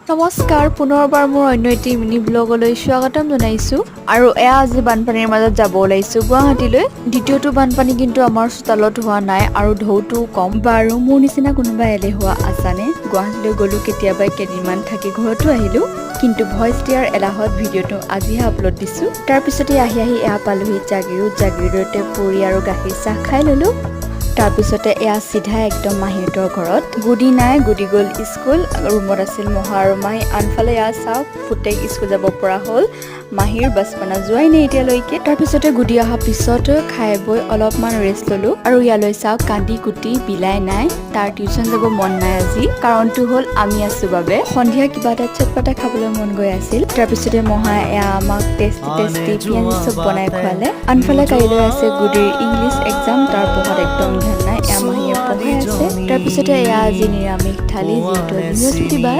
নমস্কাৰ, পুনৰবাৰ মোৰ অন্য এটি মিনি ব্লগলৈ স্বাগতম জনাইছোঁ। আৰু এয়া আজি বানপানীৰ মাজত যাব ওলাইছোঁ গুৱাহাটীলৈ। দ্বিতীয়টো বানপানী কিন্তু আমাৰ চোতালত হোৱা নাই আৰু ঢৌটোও কম। বাৰু, মোৰ নিচিনা কোনোবা এলেহুৱা আছানে? গুৱাহাটীলৈ গ'লোঁ কেতিয়াবাই, কেইদিনমান থাকি ঘৰতো আহিলোঁ, কিন্তু ভইচ দিয়াৰ এলাহত ভিডিঅ'টো আজিহে আপলোড দিছোঁ। তাৰপিছতে আহি আহি এয়া পালোহি জাগিৰোড। জাগিৰোডতে পুৰি আৰু গাখীৰ চাহ খাই ল'লোঁ। তাৰপিছতে এয়া চিধা একদম মাহীহঁতৰ ঘৰত। গুডি নাই, গুডি গ'ল স্কুল। ৰুমত আছিল মহা আৰু মাহী। আনফালে এয়া চাওক, পুতেক স্কুল যাব পৰা হ'ল, মাহীৰ বাচপানা যোৱাই নাই এতিয়ালৈকে। তাৰপিছতে গুডি অহাৰ পিছত খাই বৈ অলপমান ৰেষ্ট ল'লোঁ। আৰু ইয়ালৈ চাওক, কান্দি কুটি বিলাই নাই, তাৰ টিউচন যাব মন নাই আজি। কাৰণটো হ'ল আমি আছোঁ বাবে। সন্ধিয়া কিবা এটা চটপটা খাবলৈ মন গৈ আছিল। তাৰপিছতে মহাই এয়া আমাক টেষ্টি টেষ্টি পিঁয়াজি চব বনাই খোৱালে। আনফালে কাইলৈ আছে গুডিৰ ইংলিছ এক্সাম, তাৰ পঢ়াত একদম ধ্যান নাই। এয়া মাহীয়ে পঢ়াই আছে। তাৰপিছতে এয়া আজি নিৰামিষ থালি, যিহেতু আজি বৃহস্পতিবাৰ।